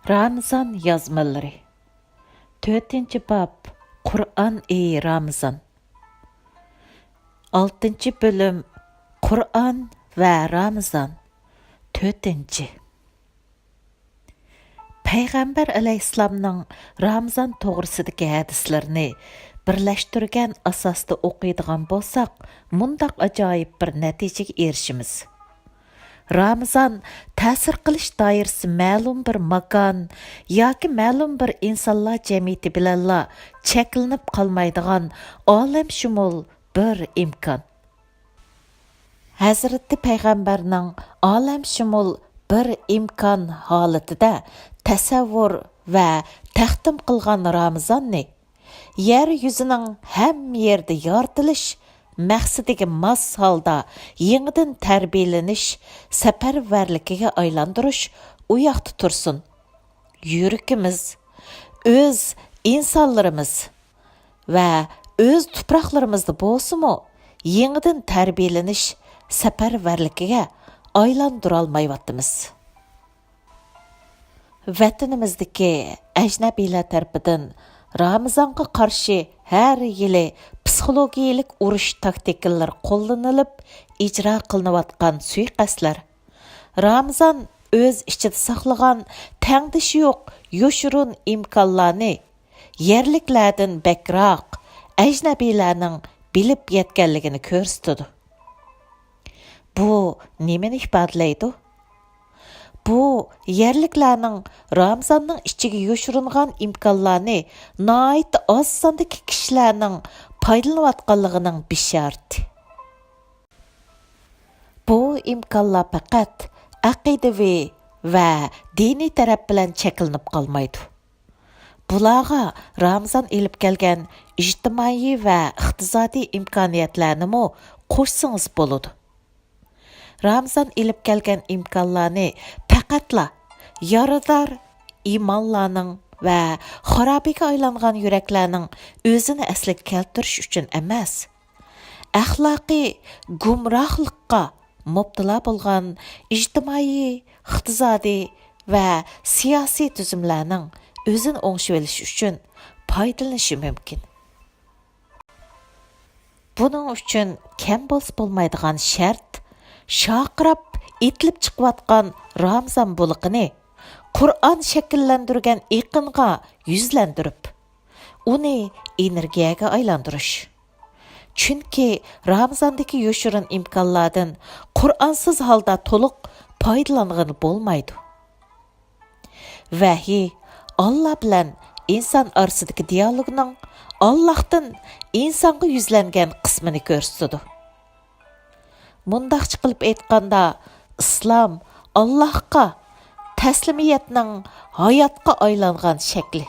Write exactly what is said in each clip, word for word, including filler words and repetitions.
رامىزان يازمىلىرى. تۆتىنچى باب، قۇرئان ئېيى رامىزان. ئالتىنچى بۆلۈم، قۇرئان ۋە رامىزان. تۆتىنچى. پەيغەمبەر ئەلەيھىسسالامنىڭ رامىزان توغرىسىدىكى ھەدىسلىرىنى بىرلەشتۈرگەن ئاساستا ئوقۇيدىغان بولساق، مۇنداق ئاجايىپ بىر نەتىجىگە ئېرىشىمىز. رامىزان تەسىر قىلىش دائىرىسى مەلۇم بىر ماكان ياكى مەلۇم بىر ئىنسانلار جەمئىيىتى بىلەنلا چەكلىنىپ قالمايدىغان ئالەمشۇمۇل بىر ئىمكان. ھەزرىتى پەيغەمبەرنىڭ ئالەمشۇمۇل بىر ئىمكان ھالىتىدە تەسەۋۋۇر ۋە تەختىم قىلغان رامىزاننى يەر يۈزىنىڭ ھەممە يېرىدە يارىتىلىش مەقسىتىگە ماس ھالدا يېڭىدىن تەربىيەلىنىش سەپەرۋەرلىكىگە ئايلاندۇرۇش ئۇ ياقتا تۇرسۇن. يۈرىكىمىز، ئۆز ئىنسانلىرىمىز ۋە ئۆز تۇپراقلىرىمىزدا بولسىمۇ يېڭىدىن تەربىيەلىنىش سەپەرۋەرلىكىگە ئايلاندۇرالمايۋاتىمىز. ۋەتىنىمىزدىكى ئەجنەبىيلەر تەرىپىدىن رامىزانغا قارشى ھەر يىلى پسىخولوگىيەلىك ئۇرۇش تاكتىكىلىرى قوللىنىلىپ ئىجرا قىلىنىۋاتقان سۇيىقەستلەر، رامىزان ئۆز ئىچىدە ساقلىغان تەڭدىشى يوق يوشۇرۇن ئىمكانلارنى يەرلىكلەردىن بەكرەك ئەجنەبىيلەرنىڭ بىلىپ يەتكەنلىكىنى كۆرسىتىدۇ. بۇ نېمىنى ئىپادىلەيدۇ؟ بۇ يەرلىكلەرنىڭ رامىزاننىڭ ئىچىگە يوشۇرۇنغان ئىمكانلارنى ناھايىتى ئاز ساندىكى كىشىلەرنىڭ پايدىلىنىۋاتقانلىقىنىڭ بېشارىتى. بۇ ئىمكانلار پەقەت ئەقىدىۋى ۋە دىنىي تەرەپ بىلەن چەكلىنىپ قالمايدۇ. بۇلارغا رامىزان ئېلىپ كەلگەن ئىجتىمائىي ۋە ئىقتىسادىي ئىمكانىيەتلەرنىمۇ قوشسىڭىز بولىدۇ. رامىزان ئېلىپ كەلگەن ئىمكانلارنى پەقەتلا يارىدار ئىمانلارنىڭ ۋە خارابىگە ئايلانغان يۈرەكلەرنىڭ ئۆزىنى ئەسلىگە كەلتۈرۈش ئۈچۈن ئەمەس، ئەخلاقىي گۇمراھلىققا مۇپتىلا بولغان ئىجتىمائىي، ئىقتىسادىي ۋە سىياسىي تۈزۈملەرنىڭ ئۆزىنى ئوڭشىۋېلىش ئۈچۈن پايدىلىنىشى مۇمكىن. بۇنىڭ ئۈچۈن كەم بولسا بولمايدىغان شەرت، شارقىراپ ئېتىلىپ چىقىۋاتقان رامىزان بۇلىقىنى قۇرئان شەكىللەندۈرگەن ئېقىنغا يۈزلەندۈرۈپ، ئۇنى ئېنېرگىيەگە ئايلاندۇرۇش. چۈنكى رامىزاندىكى يوشۇرۇن ئىمكانلاردىن قۇرئانسىز ھالدا تولۇق پايدىلانغىلى بولمايدۇ. ۋەھىي ئاللا بىلەن ئىنسان ئارىسىدىكى دىئالوگنىڭ ئاللاھتىن ئىنسانغا يۈزلەنگەن قىسمىنى كۆرسىتىدۇ. مۇنداقچە قىلىپ ئېيتقاندا، ئىسلام ئاللاھقا تەسلىمىيەتنىڭ ھاياتقا ئايلانغان شەكلى.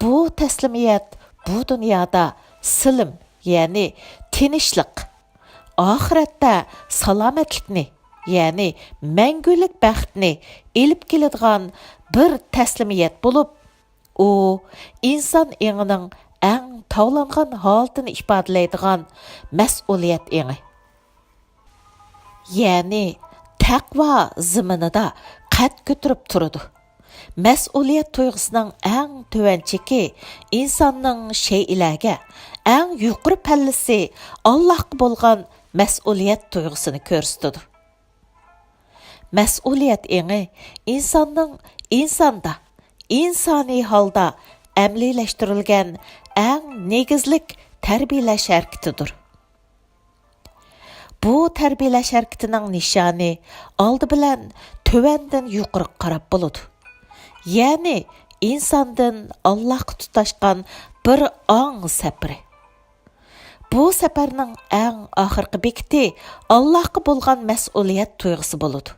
بۇ تەسلىمىيەت بۇ دۇنيادا سىلىم، يەنى تىنچلىق، ئاخىرەتتە سالامەتلىكنى، يەنى مەڭگۈلۈك بەختنى ئېلىپ كېلىدىغان بىر تەسلىمىيەت بولۇپ، ئۇ ئىنسان ئېڭىنىڭ ئەڭ تاۋلانغان ھالىتىنى ئىپادىلەيدىغان مەسئۇلىيەت ئېڭى. يەنى تەقۋا زېمىنىدا قەد كۆتۈرۈپ تۇرىدۇ. مەسئۇلىيەت تۇيغۇسىنىڭ ئەڭ تۆۋەن چېكى ئىنساننىڭ شەيئىلەرگە، ئەڭ يۇقىرى پەللىسى ئاللاھقا بولغان مەسئۇلىيەت تۇيغۇسىنى كۆرسىتىدۇ. مەسئۇلىيەت ئېڭى ئىنساننىڭ ئىنساندا، ئىنسانىي ھالدا ئەمەلىيلەشتۈرۈلگەن ئەڭ نېگىزلىك تەربىيەلەش ھەرىكىتىدۇر. بۇ تەربىيەلەش ھەرىكىتىنىڭ نىشانى ئالدى بىلەن تۆۋەندىن يۇقىرىغا قاراپ بولىدۇ. يەنى ئىنساندىن ئاللاھقا تۇتاشقان بىر ئاڭ سەپىرى. بۇ سەپەرنىڭ ئەڭ ئاخىرقى بېكىتى ئاللاھقا بولغان مەسئۇلىيەت تۇيغۇسى بولىدۇ.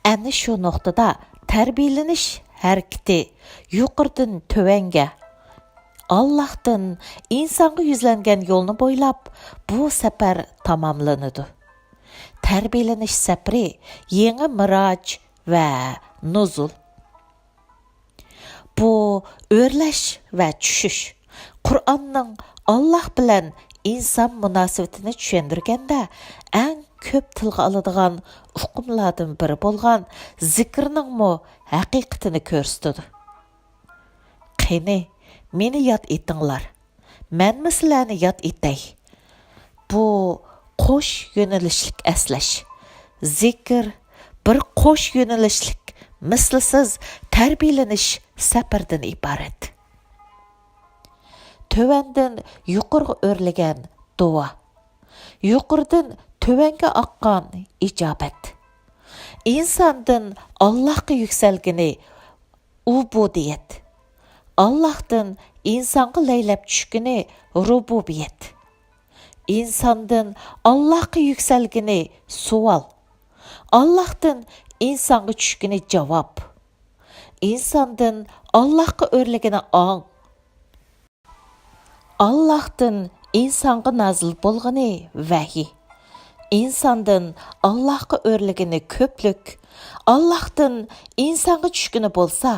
ئەنە شۇ نۇقتىدا تەربىيەلىنىش ھەرىكىتى يۇقىرىدىن تۆۋەنگە، ئاللاھتىن ئىنسانغا يۈزلەنگەن يولنى بويلاپ بۇ سەپەر تاماملىنىدۇ. تەربىيەلىنىش سەپىرى يېڭى مىراج ۋە نۇزۇل. بۇ ئۆرلەش ۋە چۈشۈش قۇرئاننىڭ ئاللاھ بىلەن ئىنسان مۇناسىۋىتىنى چۈشەندۈرگەندە ئەڭ كۆپ تىلغا ئالىدىغان ئۇقۇملاردىن بىرى بولغان زىكىرنىڭمۇ ھەقىقىتىنى كۆرسىتىدۇ. قېنى، مېنى ياد ئېتىڭلار، مەنمۇ سىلەرنى ياد ئېتەي. بۇ قوش يۆنىلىشلىك ئەسلەش. زىكىر بىر قوش يۆنىلىشلىك، مىسلىسىز تەربىيەلىنىش سەپىرىدىن ئىبارەت. تۆۋەندىن يۇقىرىغا ئۆرلىگەن دۇئا. يۇقىرىدىن تۆۋەنگە ئاققان ئىجابەت. ئىنساندىن ئاللاھقا يۈكسەلگىنى ئۇبۇدىيەت. ئاللاھتىن ئىنسانغا لەيلەپ چۈشكىنى رۇبۇبىيەت. ئىنساندىن ئاللاھقا يۈكسەلگىنى سوئال. ئاللاھتىن ئىنسانغا چۈشكىنى جاۋاب. ئىنساندىن ئاللاھقا ئۆرلىگىنى ئاڭ. ئاللاھتىن ئىنسانغا نازىل بولغىنى ۋەھىي. ئىنساندىن ئاللاھقا ئۆرلىگىنى كۆپلۈك. ئاللاھتىن ئىنسانغا چۈشكىنى بولسا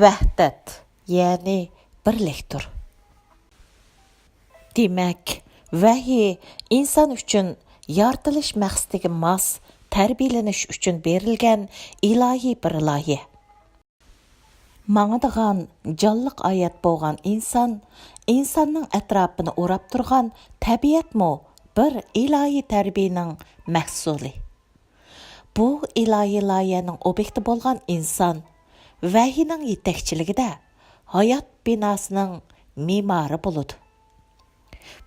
ۋەھدەت، يەنى بىرلىكتۇر. دېمەك، ۋەھىي ئىنسان ئۈچۈن يارىتىلىش مەقسىتىگە ماس تەربىيەلىنىش ئۈچۈن بېرىلگەن ئىلاھىي بىر لايىھە. ماڭىدىغان جانلىق ھايات بولغان ئىنسان، ئىنساننىڭ ئەتراپىنى ئوراپ تۇرغان تەبىئەتمۇ بىر ئىلاھىي تەربىيەنىڭ مەھسۇلى. بۇ ئىلاھىي لايىھەنىڭ ئوبيېكتى بولغان ئىنسان ۋەھىينىڭ يېتەكچىلىكىدە ھايات بىناسىنىڭ مېمارى بولىدۇ.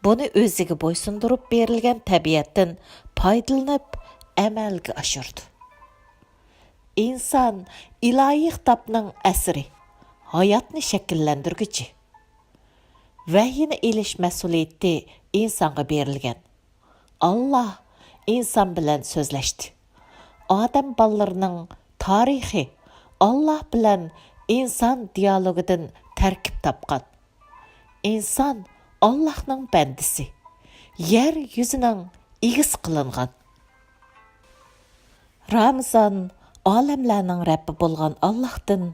بۇنى ئۆزىگە بويسۇندۇرۇپ بېرىلگەن تەبىئەتتىن پايدىلىنىپ ئەمەلگە ئاشۇرىدۇ. ئىنسان ئىلاھىي خىتابنىڭ ئەسىرى، ھاياتنى شەكىللەندۈرگۈچى. ۋەھىينى ئېلىش مەسئۇلىيىتى ئىنسانغا بېرىلگەن. ئاللا ئىنسان بىلەن سۆزلەشتى. ئادەم بالىلىرىنىڭ تارىخى ئاللا بىلەن ئىنسان دىيالوگىدىن تەركىب تاپقان. ئىنسان ئاللاھنىڭ بەندىسى، يەر يۈزىنىڭ ئىگىسى قىلىنغان. رامىزان ئالەملەرنىڭ رەببى بولغان ئاللاھتىن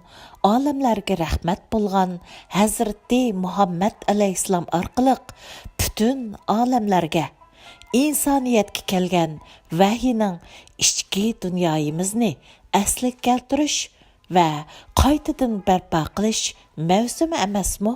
ئالەملەرگە رەھمەت بولغان ھەزرىتى مۇھەممەد ئەلەيھىسسالام ئارقىلىق پۈتۈن ئالەملەرگە، ئىنسانىيەتكە كەلگەن ۋەھىينىڭ ئىچكى دۇنيايىمىزنى ئەسلىگە كەلتۈرۈش ۋە قايتىدىن بەرپا قىلىش مەۋسۇمى ئەمەسمۇ؟